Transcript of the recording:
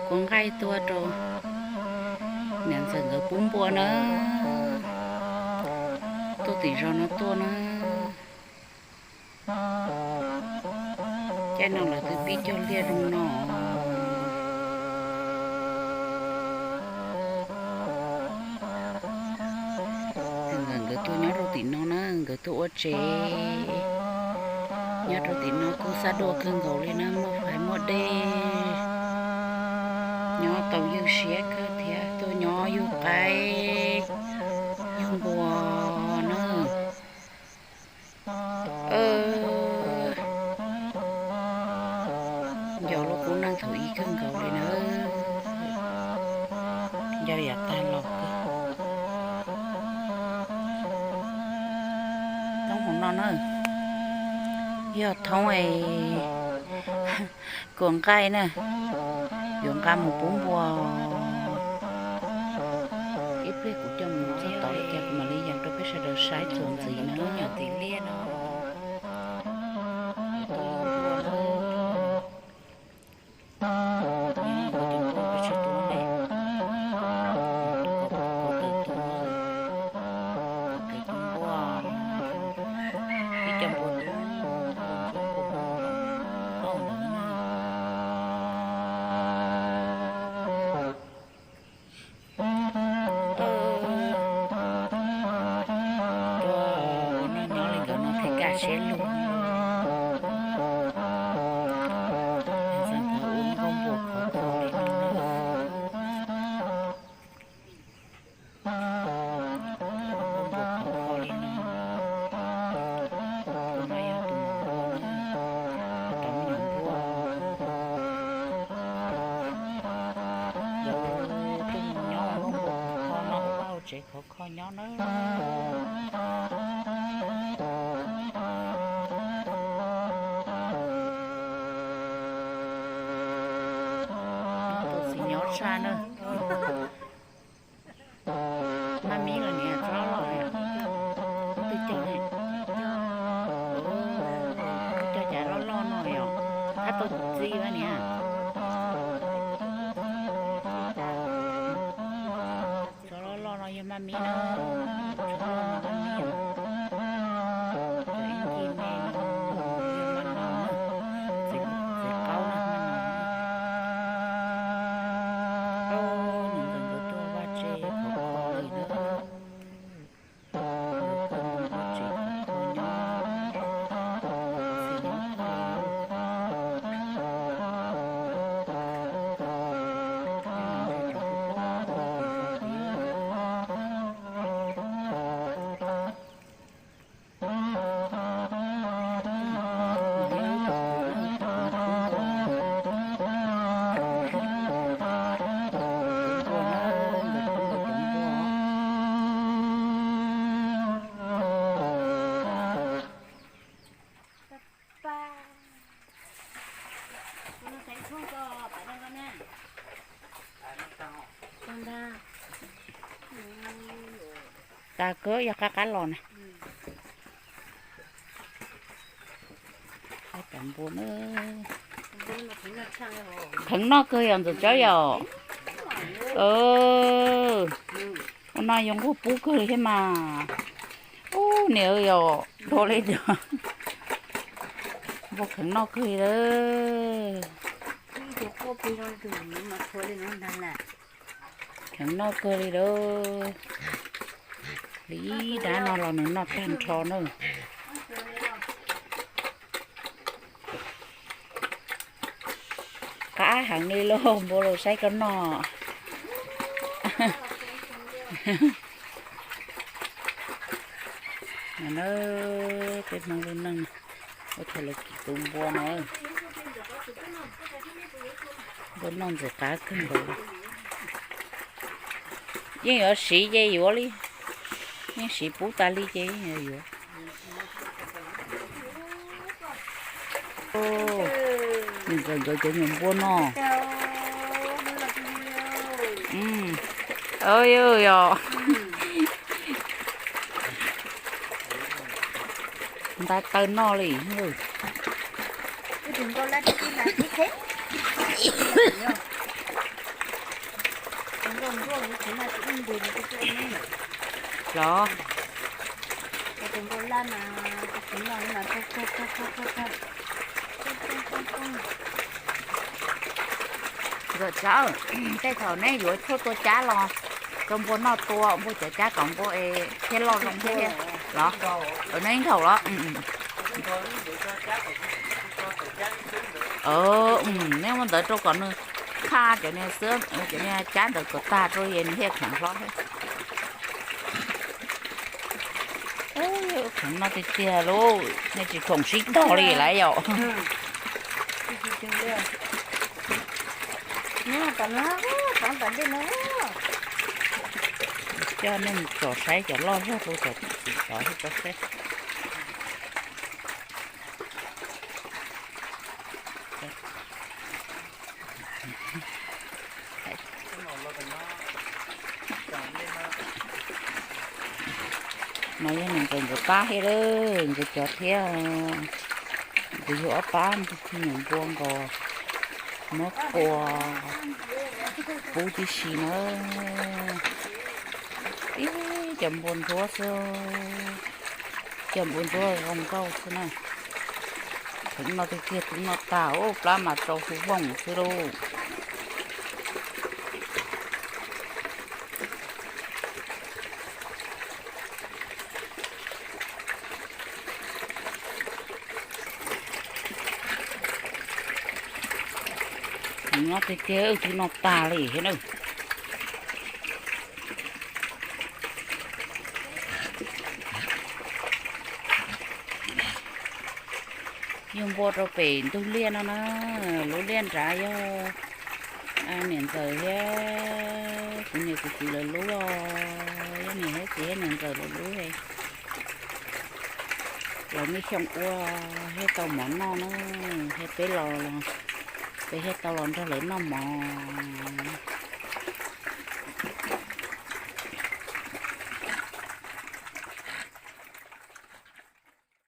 Kua nqaij tuaj rau niam ntxawm nkawd pub npua na. Tuaj tim zos no tuaj na. Caij no lawv twb pib cog liaj zoo no. Nkawd tuaj nyob rau tim no na, nkawd tuaj ua tsev nyob rau tim no kuj xab duaj kawg nkaus li na, muaj fais muaj dej, nyob tau ywj siab kawg thiab, tuaj nyob yug qaib yug npua na. Nco lub qub neej thaum ub kawg nkaus li na. Nco yav tag los kawg. Thoob hauv no na, yog thoob kua nqaij na, yuav nqa mus pub npua. Ib pliag kuv coj mus txog tod li cas kuv mam li yees rau peb sawv daws saib txuas ntxiv na. Tim liaj no. Tuaj ua neej nyob li nkawd no thiaj kaj siab lug. Ntxawm nkawd ua nkauj npua khov kho li no na. Nkauj npua khov kho li no. Tus no yog tus maum npua na. Cov me nyuam npua. Yog tus nyob nkauj npua khov kho no ua vaj ua tsev khov kho nyob na. Tus txiv nyob tshaj na. Maj mib los niam, tsob loj loj, twb cog ne, twb cog cas loj loj no yom, thab tau txiv niam. Tsob loj loj no yog maj mib na, tsob loj no maj mib, cov ib ncig me no yog maj no, txiv qaub na, maj no. Niam ntxawm nkawd tuaj vaj tse khov kho li na. Nkawd tuaj vaj tse khov kho nyob, txiv nyob tag li. Tas kawg yog qab qab los na. Cov npua na, kheev noj kawg yom ntxawm Tsob yom. Ua no yuav nquag pub kawg li thiab mas. Ub niam yom, dua li cov npua kheev noj kawg li lawm. Kheev noj kawg li lawm. Li ib dab no los nws noj tag nrho na. Qab heev li lauj, npua los saib koj noj. No na, peb Hmoob lub neej, ua thaum lawv kim tus npua no, npua noj ntxim qab kawg nkaus li. Yeej yuav siv ces yuav li, yeej siv pub tas li ces yeej yuav yuav. Nws nkawd nkawd cov nyuam npua no. Yog nta taw noj li. Ub, tus npua lab tib tib mas tib teb. Los, nkawm tsawb, tej thaum neb yuav tshuaj tua cab los rau npua noj tua, npua cov cab kom npua es thiaj loj zoo thiab thiab los. Neb nkhaus los. Neb muab ntawd rau kom nws qha cov niag xwb, cov niag cab ntawd kom tag rau es nws thiaj kheev hlob thiab. Khoom no tiag tiag lauj, nej tsis khoom sib tog li lawm yom. Coj nej mus tsom saib cov loj zog rau tom tod thiab tso saib. No yog niam ntxawm nkawd pab thiab, nkawd cov thiab. Nkawd yug ob pab nyuam npua nkaus, muab kua pub tib si na. Ib cov npua ntsuab xwb, cov npua ntsuab zoo nkauj xwb na. Tus no tiag tiag, tus no tag, plab mas tsau hu vooj xwb lauj. No tiag tiag, tus no tag li thiab na. Yug npua rau pem ntug liaj no na, lub liaj nrad yog niam ntxawm thiab kuv niam kuv txiv lawv lub os, yog niam thiab txiv thiab niam ntxawm lawv lub. Lawv muaj xyoo ua thiaj tau mov noj na, thiab peb los, peb thiaj tau los nrog lawv noj mov.